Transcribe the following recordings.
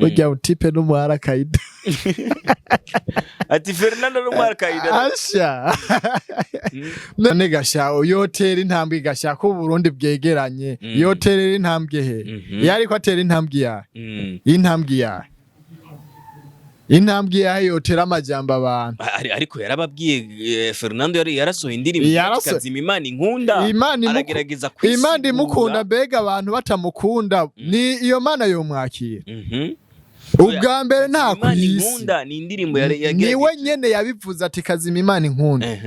Burya utipe n'umuhara kayida. Ati Fernando n'umwara. Asha, none gasha yotera intambwe, gasha ko Burundi bwegeranye, yoterera intambwe he? Iyo ariko atera intambwe yahe? Intambwe yahe, intambwe yahe yotera amajambo abantu? Ariko yarababwiye, Fernando yari yarasohoye indirimbo kazima Imana inkunda. Imana aragerageza Imana imukunda. kwisigura. Mbega abantu batamukunda, ni iyo Mana yomwakira? Ubwa mbere nta Imana kwisi. inkunda ni indirimbo yari Niwe yagerageje. nyene yabivuze ati kazima Imana inkunda,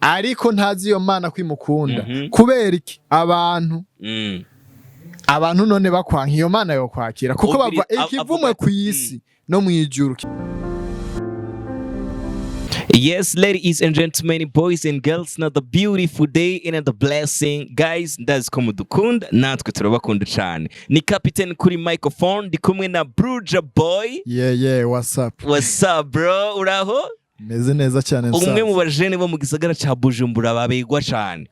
ariko ntazi iyo Mana ko imukunda. Kubera iki? Abantu abantu none bakwanka, iyo Mana yokwakira? Kuko bava ikivumwe avuga ku isi no mu ijuru. Yes, ladies and gentlemen, boys and girls, another beautiful day and another blessing. Guys, ndazi ko mudukunda, natwe turabakunda cyane. Ni Captain kuri microphone, ndi kumwe na Bruja Boy. Yeah, what's up? What's up, bro? Uraho? Meze neza cyane. Umwe mu Nsaza. bajene bo mu gisagara ca Bujumbura babegwa cyane.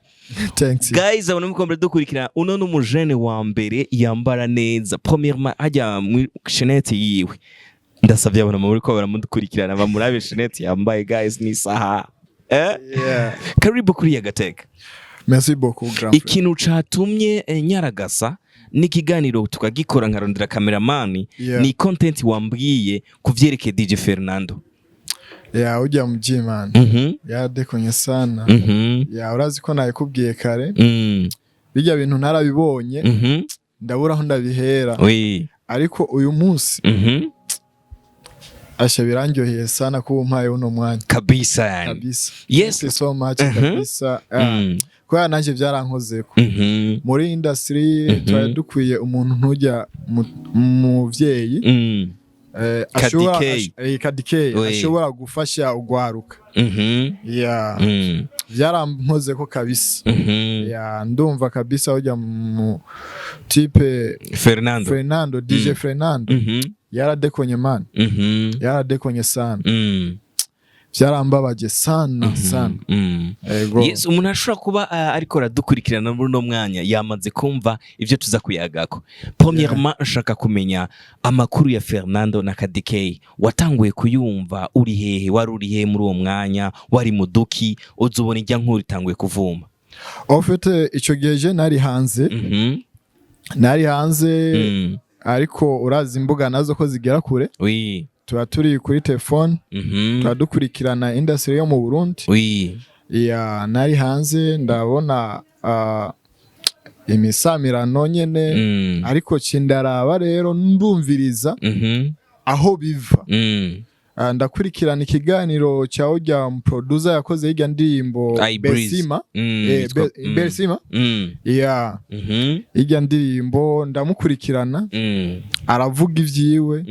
Thanks. Guys, abantu mukombe dukurikirana, uno ni umujene wa mbere yambara neza. Premièrement, hajya muri chaînette yiwe. Ndasavye abantu muri ko baramudukurikirana bamurabe chaînette yambaye, guys, ni isaha. Eh? Yeah. Karibu kuri Yagateka. Merci beaucoup, grand frère. Ikintu catumye nyaragasa n'ikiganiro tukagikora nkarondera cameraman ni content wambwiye ku vyerekeye DJ Fernando. Yeah, ujya mu G-man yadekonye sana. Yeah, urazi ko nabikubwiye kare, bijya bintu narabibonye, ndabura aho ndabihera, ariko uyu munsi asha birandyoheye sana kuba umpaye uno mwanya. Kabisa yani. Kabisa. Thank you so much. Kabisa. Kubera nanjye byarankozeko. Muri industry twari dukwiye umuntu ntujya muvyeyi ashobora Kadikey. Kadikey Oui. ashobora gufasha ugwaruka. Yeah, byarankozeko kabisa. Yeah, ndumva kabisa ujya mu type Fernando. Fernando, DJ Fernando, yaradekonye man, yaradekonye sana. Byarambabaje sana sana. Ego. Yes, umuntu ashobora kuba ariko aradukurikirana muri uno mwanya yamaze kumva ivyo tuza kuyagako. Premièrement, nshaka kumenya amakuru ya Fernando na Kadikey. Watanguye kuyumva uri hehe? Wari uri hehe muri uwo mwanya? Wari muduki? Uzubona ijya nkuru itanguye kuvuma? En fait, ico gihe je nari hanze. Nari hanze, ariko urazi imbuga nazo ko zigera kure. Tuba turi kuri telefone, tuba dukurikirana industry yo mu Burundi. Ya, nari hanze, ndabona imisamirano nyene, ariko cindaraba rero ndumviriza aho biva. Ndakurikirana ikiganiro cya ujya producer yakoze hirya ndirimbo. I Breeze. Besima. Besima. Ya, irya ndirimbo ndamukurikirana, aravuga ivyiwe,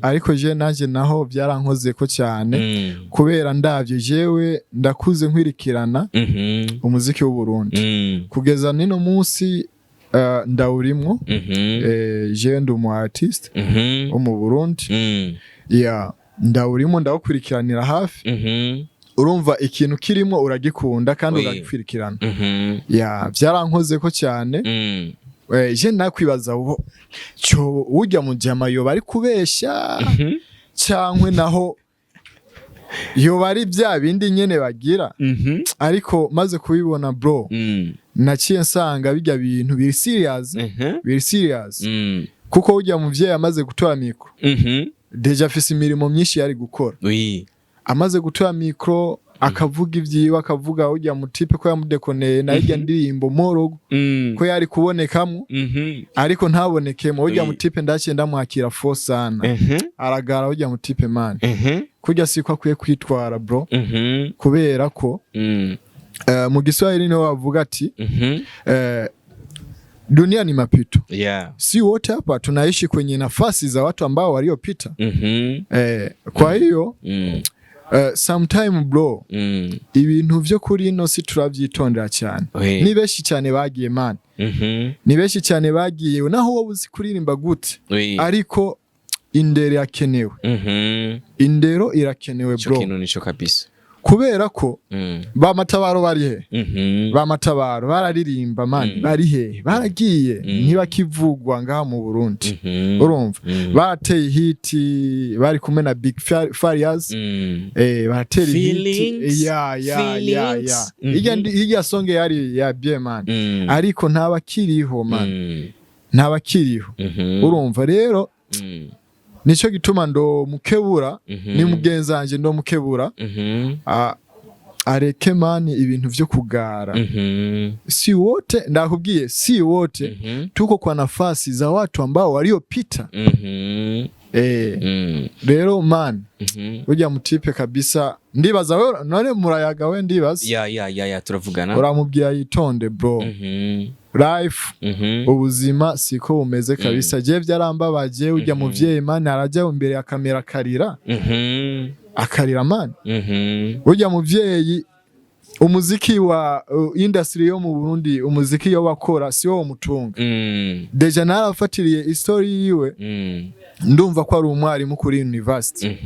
ariko je nanje naho byarankozeko cyane, kubera ndavye jewe ndakuze nkwirikirana umuziki w'u Burundi kugeza nino munsi, ndawurimwo. Jewe ndi umu artiste wo mu Burundi. Ya, ndawurimo, ndawukurikiranira hafi. Urumva ikintu kirimo uragikunda kandi uragikurikirana. Ya, byarankozeko cyane. Je nakwibaza ubu cyo ujya mu jama yoba ari kubeshya, cyangwa naho yoba ari bya bindi nyene bagira, ariko maze kubibona, bro, naciye nsanga bijya bintu biri serious, biri serious, kuko ujya muvyeyi amaze gutora micro, déjà afise imirimo myinshi yari gukora. Amaze gutora micro akavuga ivyiwe, akavuga ujya mu type ko yamudekoneye na irya ndirimbo morogo ko yari kubonekamwo, ariko ntabonekemo ujya mu type. Ndaciye ndamwakira fo sana. Aragara ujya mu type man. Kurya siko akwiye kwitwara, bro, kubera ko mu Giswahili niho bavuga ati dunia ni mapito, si wote hapa tunaishi kwenye nafasi za watu ambao waliopita. Kwa hiyo sometime, bro, ibintu vyo kuri ino si turavyitondera cyane. Ni benshi cyane bagiye, man. Ni benshi cyane bagiye, naho wowe uzi kuririmba gute, ariko indero irakenewe. Indero irakenewe, Ico bro. kintu nico kabisa. Kubera ko ba Matabaro bari he? Ba Matabaro bararirimba, man. Bari he? Baragiye, ntibakivugwa ngaha mu Burundi. Urumva, barateye hit bari kumwe na Big Farious. Baratera hit. Feelings, Ya. feelings. Irya song yari ya bien, man. Ariko ntabakiriho, man. Ntabakiriho. Urumva rero, nico gituma ndo mukebura, ni mugenzi wanje, ndo mukebura areke, man, ibintu vyo kugara. Si wote, ndakubwiye, si wote tuko kwa nafasi za watu ambao waliopita. Rero, man, burya mutipe kabisa, ndibaza we none murayaga, we ndibaza. Ya, turavugana. Uramubwira yitonde, bro. Life, ubuzima siko bumeze kabisa. Je byarambabaje, ujya muvyeyi, man, arajya imbere ya kamera akarira, akarira, man. Ujya muvyeyi, umuziki wa industry yo mu Burundi, umuziki yo bakora si wo mutunga. Déjà narafatiriye history yiwe, ndumva ko ari umwarimu kuri university.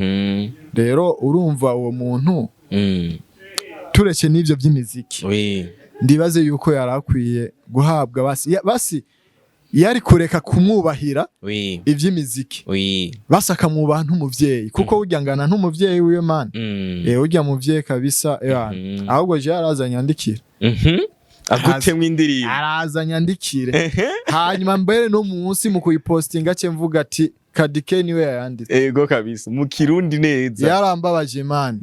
Rero urumva uwo muntu, tureke n'ivyo by'imiziki, ndibaze yuko yari akwiye guhabwa basi basi yari kureka kumwubahira ivy'imiziki, basi akamwubaha nk'umuvyeyi, kuko burya ngana nk'umuvyeyi wiwe, man. Urya muvyeyi kabisa, ahubwo je araza nyandikire. Agutemwa indirimbo. Araza nyandikire, hanyuma mbere no munsi mu kuyipostinga ce mvuga ati Kadike niwe yayanditse. Ego kabisa, mu Kirundi neza. Yarambabaje, man.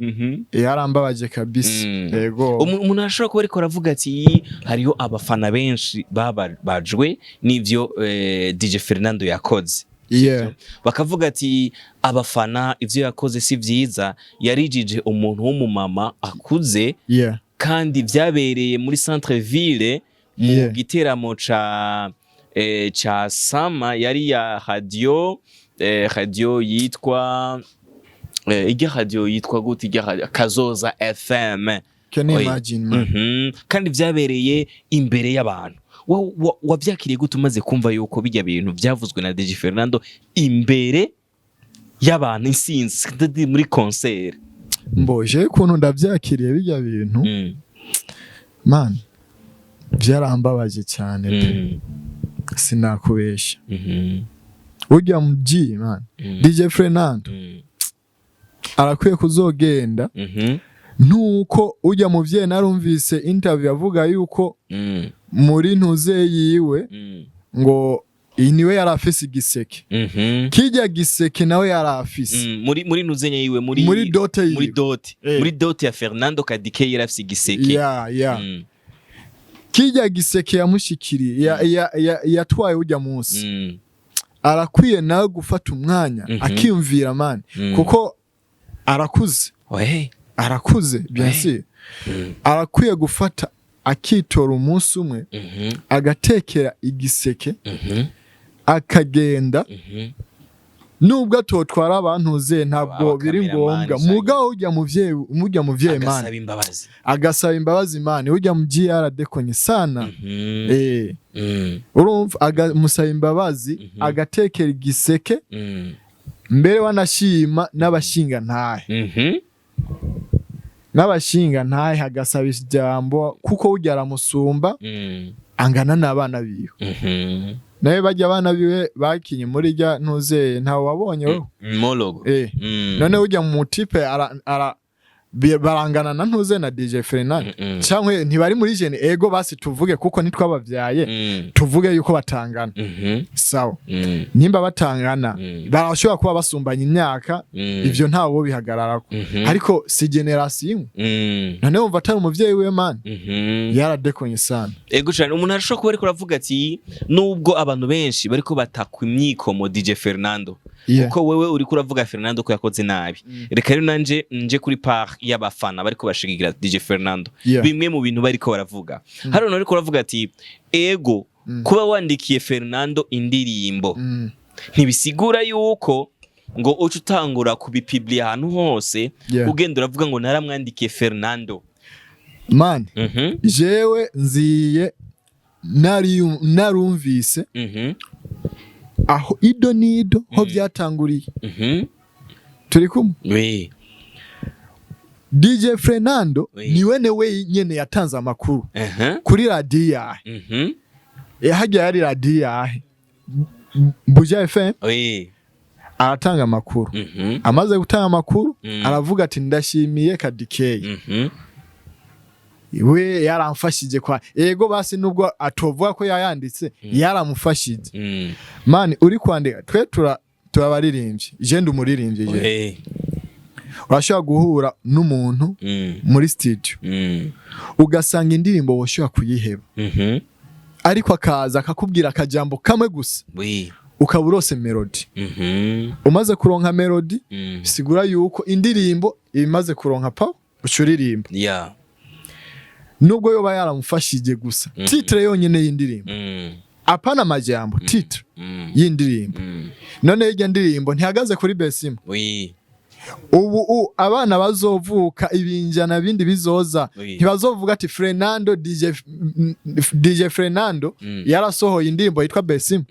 Yarambabaje kabisa. Ego. Umuntu arashobora kuba ariko aravuga ati hariho abafana benshi bababajwe n'ivyo DJ Fernando yakoze. Bakavuga ati abafana, ivyo yakoze si vyiza, yarijije umuntu w'umumama akuze, kandi vyabereye muri centre ville mu giteramo ca Sama, yari ya radio, radio yitwa irya radio yitwa gute? Irya radio Kazoza FM. Can you Oya. imagine, man? Kandi vyabereye imbere y'abantu. Wavyakiriye gute umaze kumva yuko bijya bintu vyavuzwe na DJ Fernando imbere y'abantu insinzi, c'est-à-dire muri concert? Mboje ukuntu ndavyakiriye bijya bintu, man, vyarambabaje cyane pe. Sinakubesha. Urya mu G, man, DJ Fernando arakwiye kuzogenda, ntuko ujya muvyeyi narumvise interview avuga yuko muri ntuze yiwe ngo iyi niwe yari afise igiseke, kijya giseke nawe yari afise. Muri nuzenya yiwe, muri Muri dot yiwe. Muri dot. Muri dot ya Fernando Kadike yari afise igiseke. Ya. Kijya giseke yamushikiriye, yatwaye ujya munsi, arakwiye nawe gufata umwanya akiyumvira, man, kuko arakuze. Arakuze, bien sûr. Arakwiye gufata akitora umunsi umwe, agatekera igiseke, akagenda, nubwo atotwara abantu ze, ntabwo biri Abakameramani ngombwa. canke- Mugabo ujya muvyeyi, man, agasaba imbabazi. Agasaba imbabazi, man. Ujya mu yaradekonye sana. Urumva, agamusaba imbabazi, agatekera igiseke, mbere wanashima n'abashinga ntahe, n'abashinga ntahe, agasaba ijambo, kuko burya aramusumba, angana n'abana biwe. Nawe bajya abana biwe bakinye muri rya ntuzeye, ntawe wabonye wowe? Mologo. None ujya mu mutipe ara barangana na ntuze na DJ Fernand, cyangwa ntibari muri jene? Ego, basi tuvuge, kuko ntitwababyaye, tuvuge yuko batangana. Sawa. Nimba batangana, barashobora kuba basumbanya imyaka, ivyo ntawo bihagararako, ariko si génération imwe. None wumva atari umuvyeyi wiwe, man? Yaradekonye sana. Ego cyane. Umuntu arashobora kuba ariko aravuga ati nubwo abantu benshi bariko batakwa imyikomo DJ Fernando, kuko wewe uriko uravuga Fernando ko yakoze nabi, reka rero nanje nje kuri part y'abafana bariko bashigigira DJ Fernando. Bimwe mu bintu bariko baravuga hano, ariko uravuga ati ego, kuba wandikiye Fernando indirimbo ntibisigura yuko ngo uce utangura kubipublia ahantu hose, ugenda uravuga ngo naramwandikiye Fernando. Man, jewe nziye narumvise aho ido nido ho byatanguriye. Turi kumwe? Oui. DJ Fernando niwe newe nyene yatanze amakuru kuri radiyo yahe? Hajya yari radiyo yahe? Buja FM. Aratanga amakuru. Amaze gutanga amakuru, aravuga ati: "Ndashimiye Kadikey, we yaramfashije." Kwa ego basi, nubwo atovuga ko yayanditse, yaramufashije. Man, uri kwandika, twe turabaririmbyi, je ndi umuririmbyi je. Urashobora guhura n'umuntu muri studio, ugasanga indirimbo woshobora kuyiheba, ariko akaza akakubwira akajambo kamwe gusa, ukaba urose melody. Umaze kuronka melody, sigura yuko indirimbo imaze kuronka pa uca uririmba. Nubwo yoba yaramufashije gusa titre yonyene y'indirimbo, apana amajambo, titre y'indirimbo. None irya ndirimbo ntihagaze kuri Besima? Ubu abana bazovuka, ibinjana bindi bizoza, ntibazovuga ati Fernando, DJ Fernando yarasohoye indirimbo yitwa Besima?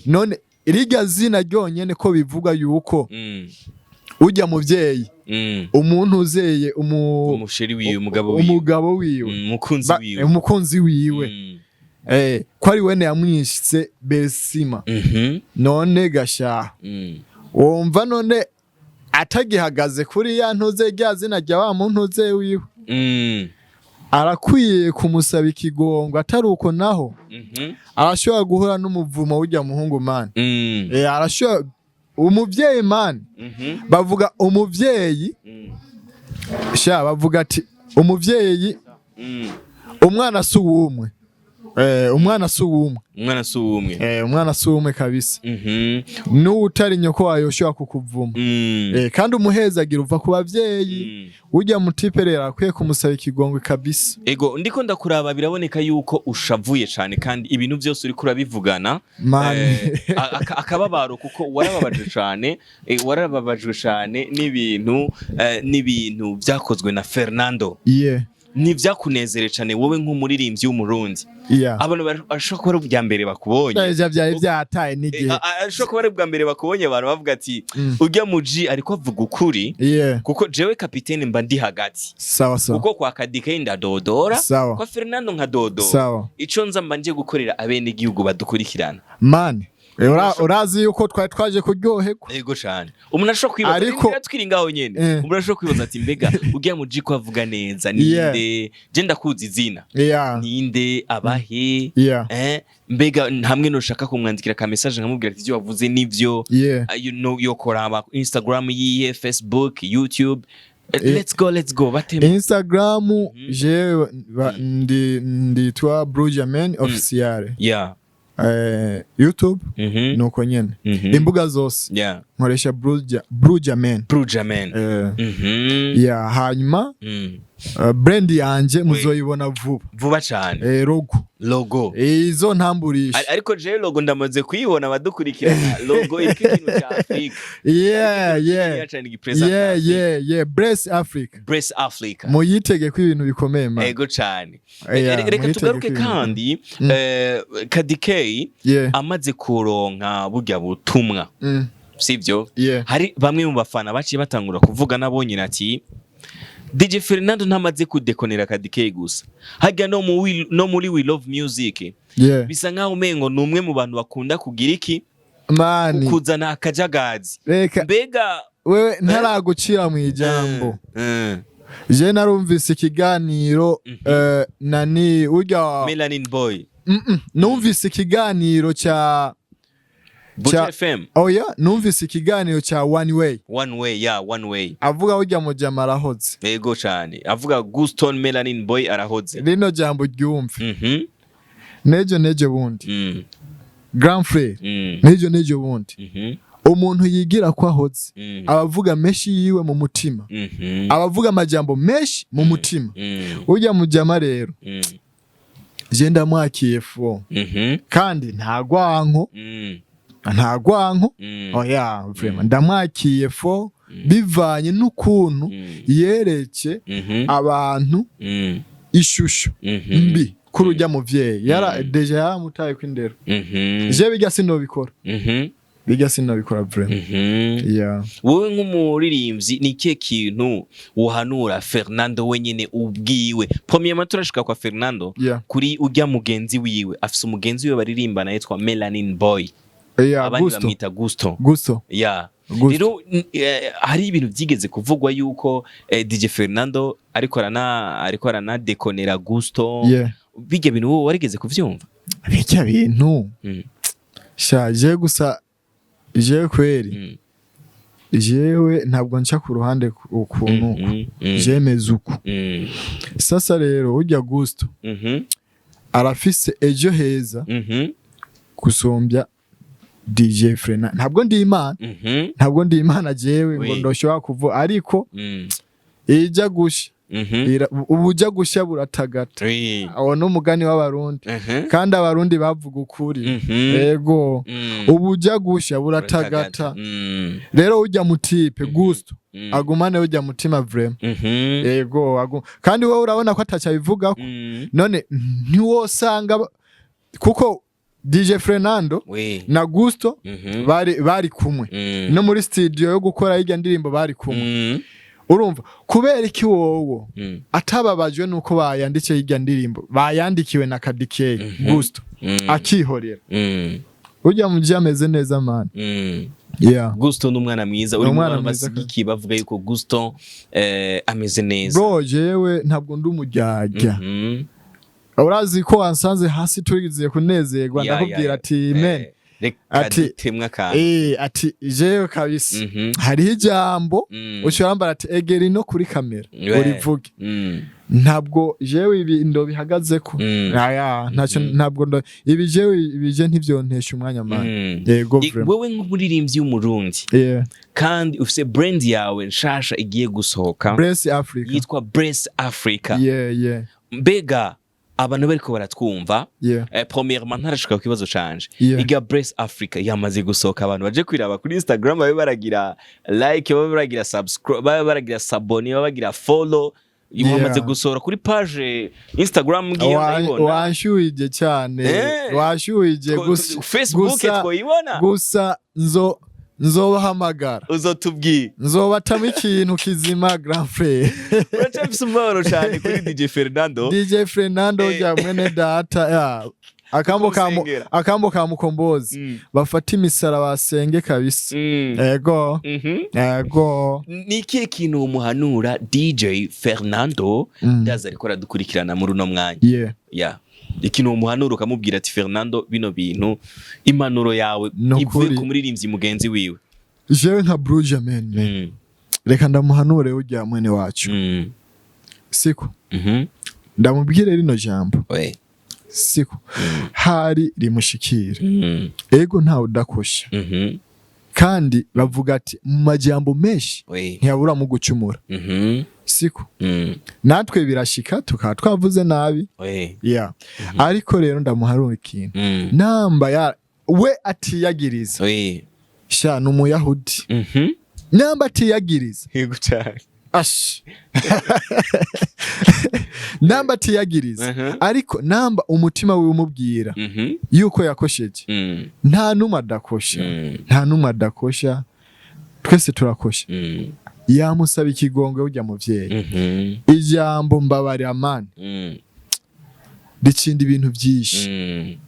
None rirya zina ryonyene ko bivuga yuko ujya muvyeyi, umuntu uzeye umuchéri wiwe, umugabo wiwe, umugabo wiwe, umukunzi wiwe, umukunzi wiwe, ko ari wene yamwishitse Besima. None gashaha, wumva none atagihagaze kuri ya ntuze, rya zina rya wa muntu uze wiwe, arakwiye kumusaba ikigongo. Atari uko naho, arashobora guhura n'umuvumo w'ujya muhungu, man. Arashobora, umuvyeyi, man. Bavuga umuvyeyi, sha, bavuga ati umuvyeyi, umwana si uwumwe. Umwana si uwumwe. Umwana si uwumwe. Umwana si uwumwe kabisa. N'uwutari nyoko wawe ushobora kukuvuma. Kandi umuhezagira uva ku bavyeyi. Ujya mutipe rero akwiye kumusaba ikigongwe kabisa. Ego, ndiko ndakuraba, biraboneka yuko ushavuye cane, kandi ibintu byose uriko urabivugana Man. Akababaro, kuko warababaje cane, warababajwe cane n'ibintu vyakozwe na Fernando. Ntivyakunezere cane wowe nk'umuririmbyi w'Umurundi. Abantu bashobora kuba ari ubwa mbere bakubonye. Ivyo vyari vyataye n'igihe. Ashobora kuba ari ubwa mbere bakubonye, abantu bavuga ati: "Ujya mu G ariko avuga ukuri." Kuko jewe kapitene mba ndi hagati. Sawa sawa. Kuko kwa Kadike ndadodora, kwa Fernando nkadodora. Ico nza mba nje gukorera abenegihugu badukurikirana. Man, urazi yuko twari twaje kuryoherwa. Yego cane. Umuntu ashobora kwibaza, twiri ngaho nyene, umuntu ashobora kwibaza ati: "Mbega ujya mu G ko avuga neza, ninde?" Je ndakuzi izina. Ninde abahe? Mbega hamwe nushaka kumwandikira ka message nkamubwira ati: "Ivyo wavuze nivyo," you know, yokora Instagram yihe, Facebook, YouTube? Let's go, let's go, bateme. Instagram, jewe nditwa Brujaman official. YouTube nuko nyene. Imbuga zose nkoresha Brujaman. Brujaman. Yeah, hanyuma brand yanje muzoyibona vuba. Vuba cane. Logo. Logo. Izo ntamburisha. Ariko jewe logo ndamaze kuyibona, abadukurikirana, logo iriko ikintu cya Afrika. Cane gipresent Africa. Yeah, Bless Africa. Bless Africa. Muyitege ko ibintu bikomeye, man. Ego cane. Yeah, Reka muyitege tugaruke ko ibintu kandi Kadikey amaze kuronka burya butumwa, sivyo? Yeah. Hari bamwe mu bafana baciye batangura kuvuga nabo nyine ati: "DJ Fernando ntamaze kudekonera Kadikey gusa, harya no muri We Love Music bisa nkaho umengo ni umwe mu bantu bakunda kugira iki, Man, kuzana akajagazi." Reka Mbega wewe, ntaragucira mu ijambo, je narumvise ikiganiro, nani urya? Melanin Boy. Numvise ikiganiro cya Buja FM. Oya, numvise ikiganiro cya One Way. One Way, yeah, One Way. Avuga urya mujama arahoze. Ego cane, avuga Guston Melanin Boy arahoze. Rino jambo ryumve. Nejo bundi, grand frère, nejo bundi, umuntu yigira ko ahoze, abavuga menshi yiwe mu mutima, abavuga amajambo menshi mu mutima. Urya mujama rero, je ndamwakiye fo, kandi nta gwanko, nta gwanko. Oya, vraiment ndamwakiye fo, bivanye n'ukuntu yereke abantu ishusho mbi kuri urya muvyeyi. Yara déjà yaramutaye kw'indero. Je bijya sinobikora. Bijya sinabikora vraiment. Yeah. Wowe nk'umuririmbyi, ni ikihe kintu wohanura Fernando wenyine ubwiwe? Premièrement, turashika kwa Fernando, kuri ujya mugenzi wiwe, afise umugenzi wiwe baririmbana yitwa Melanin Boy, abandi Gusto. bamwita Gusto. Gusto. Gusto. Rero hari ibintu byigeze kuvugwa yuko DJ Fernando ariko aranadekonera Gusto. Bijya bintu wowe warigeze kuvyumva? Bijya bintu, sha, je gusa je kweri, jewe ntabwo nca ku ruhande ukuntu jemeza uku. Sasa rero ujya Gusto arafise ejo heza gusumbya DJ Frena. Ntabwo ndi Imana, ntabwo ndi Imana jewe ngo ndoshobora kuvuga, ariko ijya gusha, ubujya gushya buratagata. Awo n'umugani w'Abarundi, kandi Abarundi bavuga ukuri. Ego, ubujya gushya buratagata. Rero ujya mutipe Gusto agumane ujya mutima vraiment. Ego, kandi wowe urabona ko atacyo abivugako. None ntiwosanga kuko DJ Fernando na Gusto bari kumwe no muri studio yo gukora hirya ndirimbo, bari kumwe. Urumva kubera iki wowo atababajwe nuko bayanditse hirya ndirimbo bayandikiwe na Kadikey, Gusto akihorera? Ujya mu ameze neza, man. Yeah. Gusto ni umwana mwiza, uri Ni mu umwana bantu mwiza. basigikiye bavuga yuko Gusto ameze neza. Bro, jewe ntabwo ndi umuryarya. Urazi ko wansanze hasi turigiye kunezerwa, ndakubwira ati men, Reka dutemwe akantu. Ati jewe kabisa hariho ijambo ushobora ati egera ino kuri kamera urivuge. Ntabwo jewe ibi ndo bihagazeko. Aya ntacyo. Ntabwo ndo ibi, jewe ibi je ntivyontesha umwanya, man. Yego, vraiment. Wewe nk'umuririmbyi w'Umurundi kandi ufise brand yawe nshasha igiye gusohoka Bless Africa. yitwa Bless Africa, mbega abantu bariko baratwumva, premièrement, ntarashika ku kibazo canje, iga Bless Africa yamaze gusohoka, abantu baje kwiraba kuri Instagram, babe baragira like, babe baragira subscribe, babe baragira s'abonner, babe bagira follow. Wamaze gusohora kuri page Instagram ngiyo ndayibona. Wanshuhije cyane. Wanshuhije gusa. Facebook twoyibona? Gusa nzobahamagara. Uzotubwira. Nzobatamo ikintu kizima, grand frère. Uracyafise umubabaro cyane kuri DJ Fernando. DJ Fernando, ujya mwene data ya akambo ka Kumusengera. akambo ka Mukombozi, bafata imisara basenge kabisa. Ego. Ego. Ni ikihe kintu umuhanura DJ Fernando? Ndaza ariko aradukurikirana muri uno mwanya. Ya, ikintu umuhanura ukamubwira ati: "Fernando, bino bintu", impanuro yawe Ni ivuye ukuri. ku muririmbyi mugenzi wiwe. Jewe nka Bruja man, reka ndamuhanure ujya mwene wacu, siko? Ndamubwire rino jambo, siko? Hari rimushikira. Ego, ntawe udakosha, kandi bavuga ati mu majambo menshi ntiyaburamo gucumura, siko? Natwe birashika tukaba twavuze nabi. Yeah. Ariko rero ndamuharura ikintu, namba ya we atiyagiriza, sha, ni Umuyahudi. Namba atiyagiriza, Yego cyane. Ash, namba atiyagiriza, ariko namba umutima wiwe umubwira yuko yakosheje, nta n'umwe adakosha, nta n'umwe adakosha, twese turakosha. Yamusaba ikigongwe ujya muvyeyi. Ijambo "mbabarira", man, ricinda ibintu byinshi,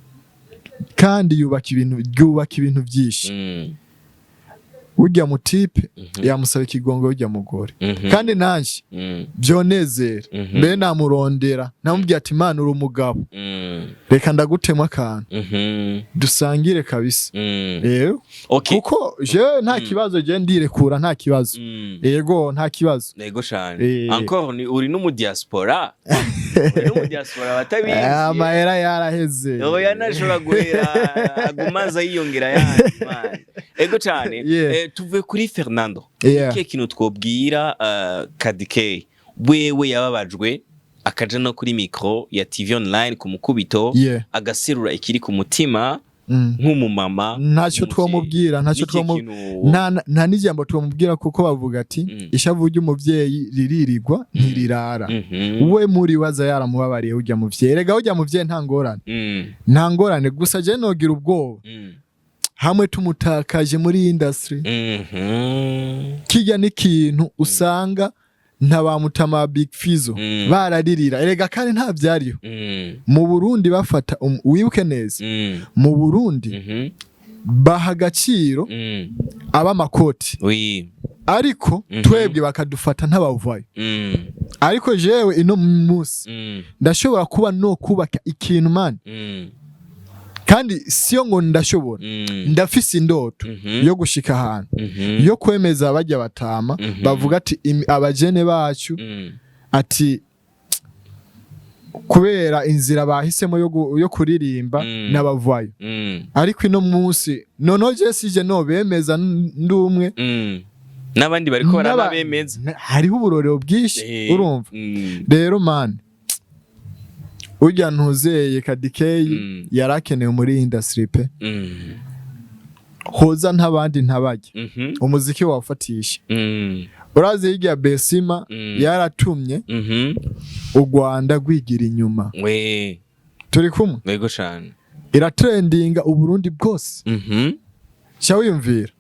kandi yubaka ibintu, ryubaka ibintu byinshi. Ujya mutipe yamusaba ikigongwe ujya mugore, kandi nanje byonezera. Mbere namurondera, namubwira ati: "Mana, uri umugabo, reka ndagutema akantu, dusangire kabisa." Rero kuko je nta kibazo, je ndirekura, nta kibazo. Yego, nta kibazo. Yego cyane. Encore ni uri n'umudiaspora, uri n'umudiaspora batabizi. Amahera yaraheze. Oya, nashobora guhera, agumaza yiyongera yandi, man. Ego cyane. Tuvuye kuri Fernando. Ikihe kintu twobwira Kadike wewe yababajwe akaja no kuri micro ya TV online ku mukubito, agaserura ikiri ku mutima, nk'umumama, Ntacyo nk'umuvyeyi? twomubwira, ntacyo. N'ikihe kintu Nta n'ijambo twomubwira, kuko bavuga ati ishavu ry'umuvyeyi riririrwa ntirirara. We muri we aza yaramubabariye ujya muvyeyi. Rega ujya muvyeyi nta ngorane, nta ngorane. Gusa je nogira ubwoba. Hamwe tumutakaje muri industry, kirya n'ikintu usanga nta ba Mutama Big Fizzo bararirira erega, kandi nta vyariho mu Burundi. Bafata wibuke neza, mu Burundi baha agaciro abamakoti, ariko twebwe bakadufata nk'abavayo. Ariko jewe ino munsi ndashobora kuba no kubaka ikintu, man. Kandi siyo ngo ndashobora, ndafise indoto yo gushika ahantu yo kwemeza bajya batama bavuga ati abajene bacu, ati kubera inzira bahisemo yo kuririmba n'abavayo. Ariko ino munsi noneho je sije no bemeza ndumwe. N'abandi bariko baranabemeza. Hariho uburorero bwinshi. Urumva rero, man, urya ntuzeye Kadikeyi yarakenewe muri industry pe. Hoza ntabandi ntabajya, umuziki wawufatisha. Urazi hirya Besima yaratumye u Rwanda rwigira inyuma. Turi kumwe? Yego cane. Iratrendinga Uburundi bwose. Cya wiyumvira.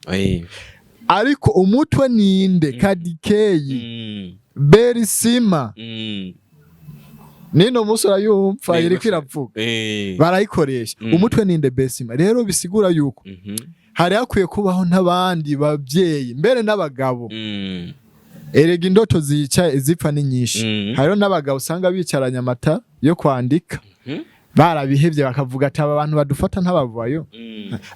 Ariko umutwe ninde? Kadikeyi, Berisima. Nino munsi urayumva iriko iravuga, barayikoresha. Umutwe ninde? Besima. Rero bisigura yuko hari hakwiye kubaho n'abandi babyeyi, mbere n'abagabo. Erega indoto zica zipfa ni nyinshi. Hariho n'abagabo usanga bicaranye amata yo kwandika, barabihevye, bakavuga ati aba bantu badufata ntabavayo.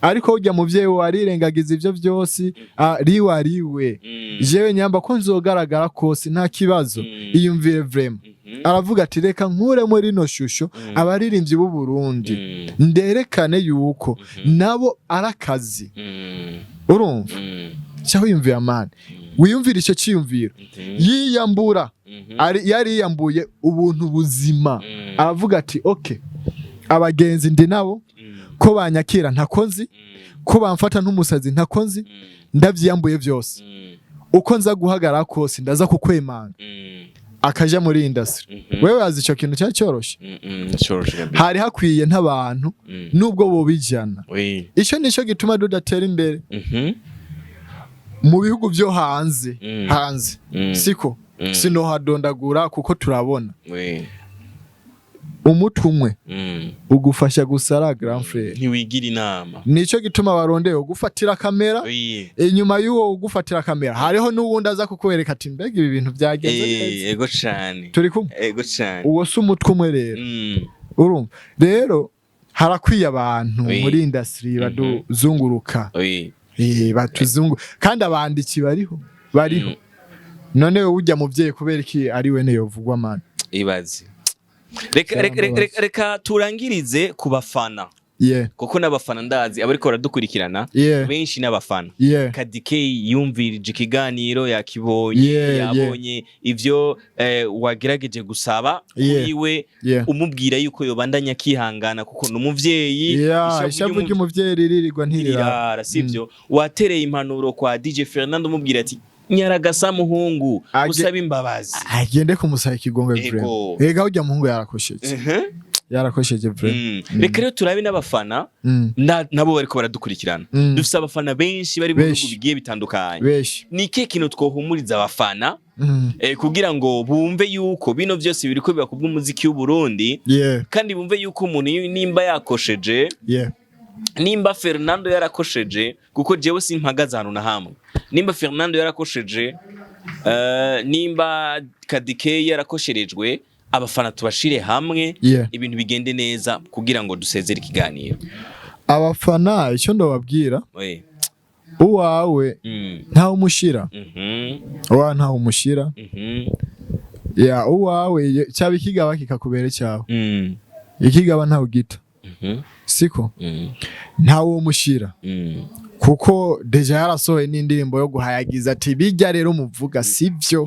Ariko urya muvyeyi warirengagiza ivyo vyose, riwe ariwe. Jewe nyamba ko nzogaragara kose nta kibazo. Iyumvire vraiment. Aravuga ati reka nkuremo rino shusho abaririmbyi b'u Burundi, nderekane yuko nabo ari akazi. Urumva? Cyaho wiyumvira, man, wiyumvira icyo cyiyumviro. Yiyambura, yariyambuye ubuntu buzima. Aravuga ati okay, abagenzi ndi nabo, ko banyakira ntako nzi, ko bamfata nk'umusazi ntako nzi, ndavyiyambuye vyose. Uko nza guhagarara kose ndaza kukwemanga. Akaja muri industry. Wewe wazi ico kintu cyari cyoroshe? Coroshe kabisa. Hari hakwiye nk'abantu nubwo bobijana. Ico nico gituma tudatera imbere mu bihugu vyo hanze. Hanze siko sinohadondagura kuko turabona. Umutwe umwe ugufasha gusara, grand frère. Ntiwigira inama. Nico gituma barondeye ugufatira kamera. Inyuma y'uwo ugufatira kamera hariho n'uwundi aza kukwereka ati mbega ibi bintu byagenze neza. Ego cane. Turi kumwe? Ego cane. Uwo si umutwe umwe rero. Urumva rero harakwiye abantu muri industry baduzunguruka. Batuzungu kandi abanditsi bariho, bariho. None wowe ujya muvyeyi kubera iki ari we yovugwa, man? Ibaze. Reka reka reka, reka turangirize ku bafana, kuko n'abafana ndazi abariko baradukurikirana benshi n'abafana. Kadike yumvirije ikiganiro, yakibonye, yabonye ivyo wagerageje gusaba kuri we, umubwira yuko yobandanya akihangana kuko ni umuvyeyi. Yeah, ishavu ry'umuvyeyi riririrwa ntirirara. Ntirirara, sivyo? Watereye impanuro kwa DJ Fernando, umubwira ati nyaragasa muhungu, usaba imbabazi. Agende kumusaba ikigongwe. Ego. Vraiment, ega ujya muhungu yarakosheje. Yarakosheje vraiment. Reka rero turabe n'abafana nabo bariko baradukurikirana. Dufise abafana benshi bari mu bihugu Benshi. bigiye bitandukanye. Benshi. Ni ikihe kintu twohumuriza abafana kugira ngo bumve yuko bino byose biriko biba kubw'umuziki w'u Burundi, kandi bumve yuko umuntu nimba yakosheje, nimba Fernando yarakosheje, kuko jewe simpagaze ahantu na hamwe, nimba Fernando yarakosheje, nimba Kadike yarakosherejwe, abafana tubashire hamwe, ibintu bigende neza kugira ngo dusezere ikiganiro. Abafana icyo ndababwira, uwawe ntawe umushira. Uwawe ntawe umushira. Ya, uwawe cyaba ikigaba kikakubera icyawe. Ikigaba ntawe ugita. Siko? Ntawe umushira, kuko déjà yarasohoye n'indirimbo yo guhayagiza ati bijya rero muvuga sivyo.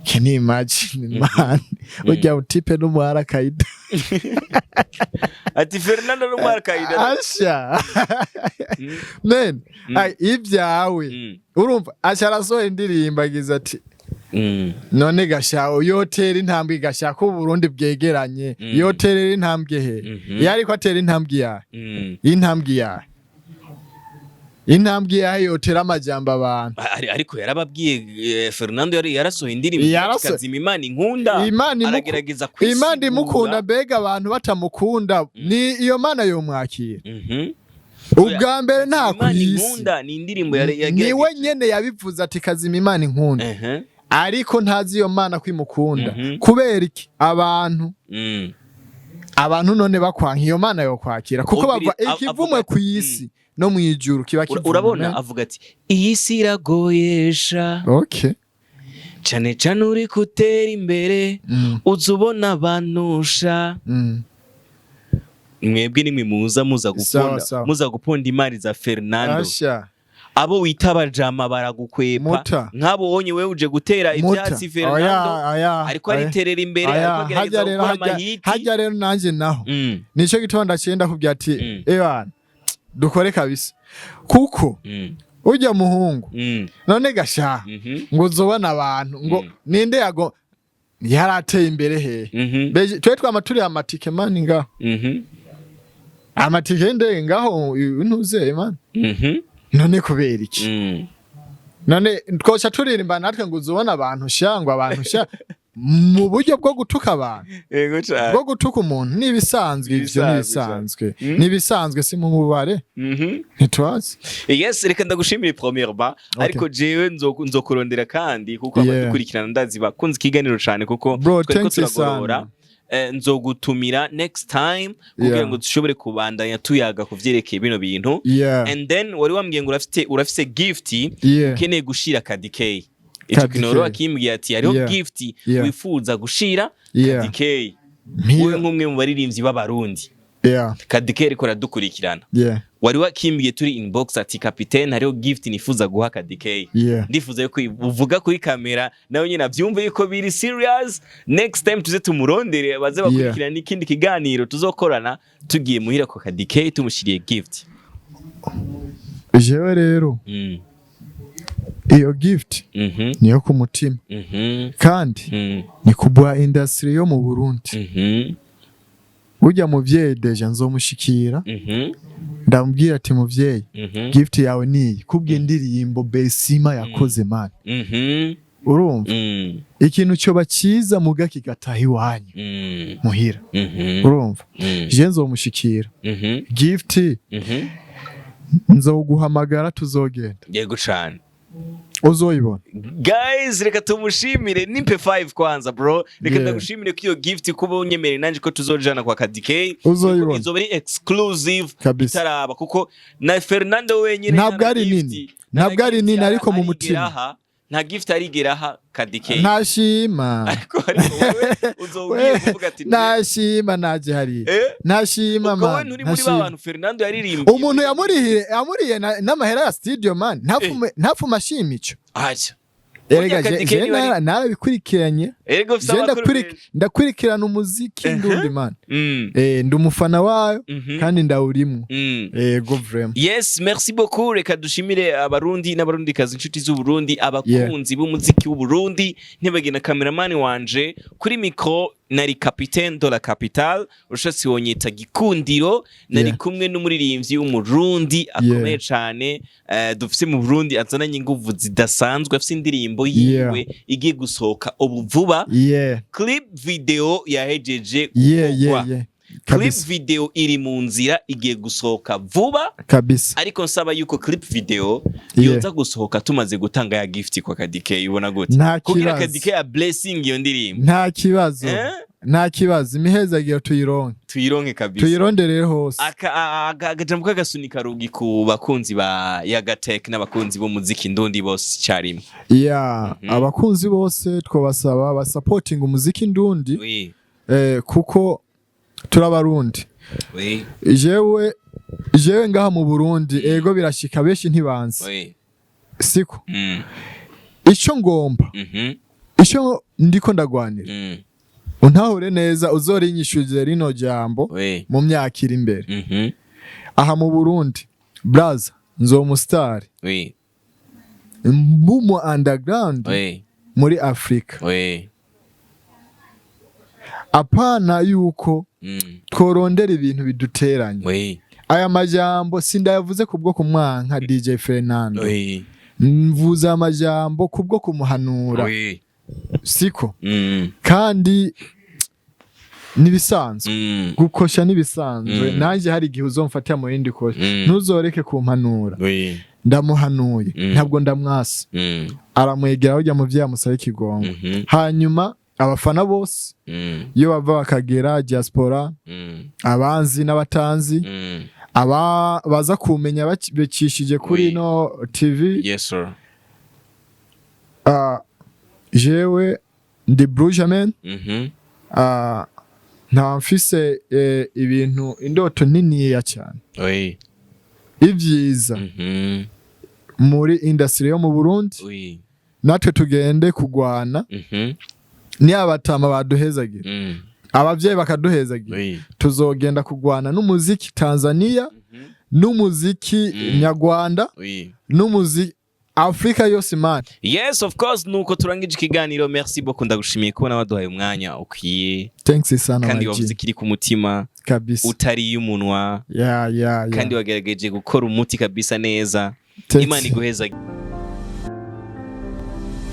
Can you imagine, man? Ujya utipe n'umuhara kaida. Ati Fernando n'umwaka. Asha, man, ay, ibyawe. Urumva aca arasohoye indirimbo agize ati none gasha yotera intambwe gashaka Uburundi bwegeranye, yoterera intambwe he? Iyo ariko atera intambwe yahe? Intambwe yahe? Intambwe yahe yotera amajambo abantu? Ariko yarababwiye, Fernando yari yarasohoye indirimbo "Kazima Imana inkunda". Imana Aragerageza Imana kwisigura. imukunda, mbega abantu batamukunda, ni iyo Mana yomwakira? Ubwa mbere nta Imana kwisi. inkunda ni indirimbo yari Niwe nyene yabivuze ati: "Kazima Imana inkunda", ariko ntazi iyo Mana ko imukunda. Kubera iki? Abantu abantu none bakwanka, iyo Mana yokwakira? Kuko bava ikivumwe avuga ku isi no mu ijuru kiba kivumwe. Urabona, avuga ati: "Iyi si iragoyesha, cane cane uri gutera imbere, uza ubona abantusha." Mwebwe nimwe muza Sawa, guponda, sawa. muza guponda imari za Fernando. Asha. Abo wita abajama baragukwepa. Muta. Nk'abo wonye wewe uje gutera Muta. ivyatsi Fernando. Oya, oya, Ariko oya. ariterera imbere, Oya, ariko agerageza hajya rero gukora amahiti. Hajya rero nanje naho nico gituma ndacenda kubwira ati: "Ebana, dukore kabisa", kuko ujya muhungu none gashaha ngo uzobona abantu ngo ninde yago yarateye imbere hehe? Beje twe twama turi amatike man ngaho, amatike y'indege ngaho ntuze man. None kubera iki? None twoca turirimba natwe ngo uzobona abantu sha, ngo abantu sha, mu buryo bwo gutuka abantu, Yego cane. bwo gutuka umuntu? Nibisanzwe ivyo. Nibisanzwe. Nibisanzwe, nibisanzwe, si mu mubare, ntitwazi. Yes, reka ndagushimire premièrement, ariko jewe nzokurondera kandi kuko abadukurikirana ndazi bakunze ikiganiro cane, kuko Bro, twariko thanks turagorora. sana. Nzogutumira next time kugira ngo dushobore kubandanya tuyaga ku vyerekeye bino bintu. And then wari wambwiye ngo urafise gift ukeneye gushira Kadikey. Ico Kadikey. kintu wari wakimbwiye ati hariho gift wifuza gushira Kadikey, wowe nk'umwe mu baririmbyi b'Abarundi. Kadikey ariko aradukurikirana. Wari wakimbwiye turi inbox ati: "Kapitene, hariho gift nifuza guha Kadikey." Ndifuza yuko uvuga kuri kamera nawe nyine abyumve yuko biri serious. Next time tuze tumurondere, baze bakurikirana n'ikindi kiganiro tuzokorana tugiye muhira ko Kadikey tumushyiriye gift. Jewe rero iyo gift niyo ku mutima, kandi ni kubwa industry yo mu Burundi. Burya muvyeyi déjà nzomushikira, ndamubwira ati: "Muvyeyi, gift yawe niyi kubwa indirimbo Besima yakoze man." Urumva, ikintu cyoba cyiza muga kigataha iwanyu muhira. Urumva, je nzomushikira gift, nzoguhamagara, tuzogenda. Yego cane. Uzoyibona. Guys, reka tumushimire nimpe 5 kwanza. Bro, reka ndagushimire ko iyo gift kuba unyemereye nanje ko tuzojana kwa Kadikey. Uzoyibona. Izoba ari exclusive Kabisa. itaraba, kuko na Fernando wenyine Ntabwo nta ari gift- nini. nta Ntabwo ari gift nini, ariko mu arigera mutima. aha, nta gift arigera aha Kadikey. Ntashima. Ariko wowe uzobwiye kuvuga ati Ntashima naje hariya. Eh? Ntashima Ubwo wowe man. nturi muri ba Ntashima. bantu Fernando yaririmbiye. Umuntu yamurihiye, yamuriye n'amahera ya studio man, ntapfume ashima ico. Acha. Erega Burya Kadikey je niba ari- narabikurikiranye. Erega ufise Je amakuru menshi. ndakurikirana umuziki ndundi man. Ndi umufana wayo kandi ndawurimwo. Ego vraiment. Yes, merci beaucoup. Reka dushimire Abarundi n'Abarundikazi, inshuti z'Uburundi, abakunzi b'umuziki w'Uburundi, ntibagena cameraman wanje kuri micro nari Capitaine de la Capitale, ushatse wonyita Gikundiro. Nari kumwe n'umuririmbyi w'Umurundi akomeye cane, dufise mu Burundi, azananye inguvu zidasanzwe, afise indirimbo yiwe igiye gusohoka ubu vuba. Clip video yahejeje gukorwa. Clip video iri mu nzira, igiye gusohoka vuba. Ariko nsaba yuko clip video yoza gusohoka tumaze gutanga ya gift kwa Kadike. Ubona gute? Nta Kugira kibazo. Kadike ya blessing iyo ndirimbo. Nta kibazo. Eh? Nta kibazo, imihezagiro tuyironke. Tuyironke kabisa. Tuyironderere hose. Akajambo k'agasunika rugi ku bakunzi ba Yagatek n'abakunzi b'umuziki ndundi bose icyarimwe. Yeah, abakunzi bose twabasaba basapotinga umuziki ndundi, kuko turabarundi. Jewe ngaha mu Burundi, ego birashika benshi ntibanzi, siko? Ico ngomba, ico ndiko ndagwanira, untahure neza, uzorinyishuze rino jambo mu myaka iri imbere. Aha mu Burundi braza, nzo umustar mbumu underground muri Afrika. Apana yuko tworondera ibintu biduteranya. Aya majambo sindayavuze kubwo kumwanka DJ Fernando, mvuze amajambo kubwo kumuhanura, siko? Kandi nibisanzwe, gukosha nibisanzwe. Nanjye hari igihe uzomfatira mu yindi kosha. Ntuzoreke kumpanura. Ndamuhanuye, ntabwo ndamwasi. Aramwegera ujya mu vyo yamusaba ikigongo. Hanyuma abafana bose, iyo bava bakagera, diaspora, abanzi n'abatanzi, aba baza kumenya bacishije kuri ino TV, Yes sir. Jewe ndi Brujaman. Nta mfise ibintu, indoto niniya cyane, ibyiza muri industry yo mu Burundi. Natwe tugende kugwana, ni abatama baduhezagira, abavyeyi bakaduhezagira, tuzogenda kugwana n'umuziki Tanzania, n'umuziki nyarwanda, n'umuziki Afrika yose, man. Yes, of course. Nuko turangije ikiganiro. Merci beaucoup, ndagushimiye kubona waduhaye umwanya ukwiye. Thanks sana, Kandi my G. wavuze ikiri ku mutima, Kabisa. utariye umunwa, kandi wagerageje gukora umuti kabisa neza. Thanks. Imana iguheza.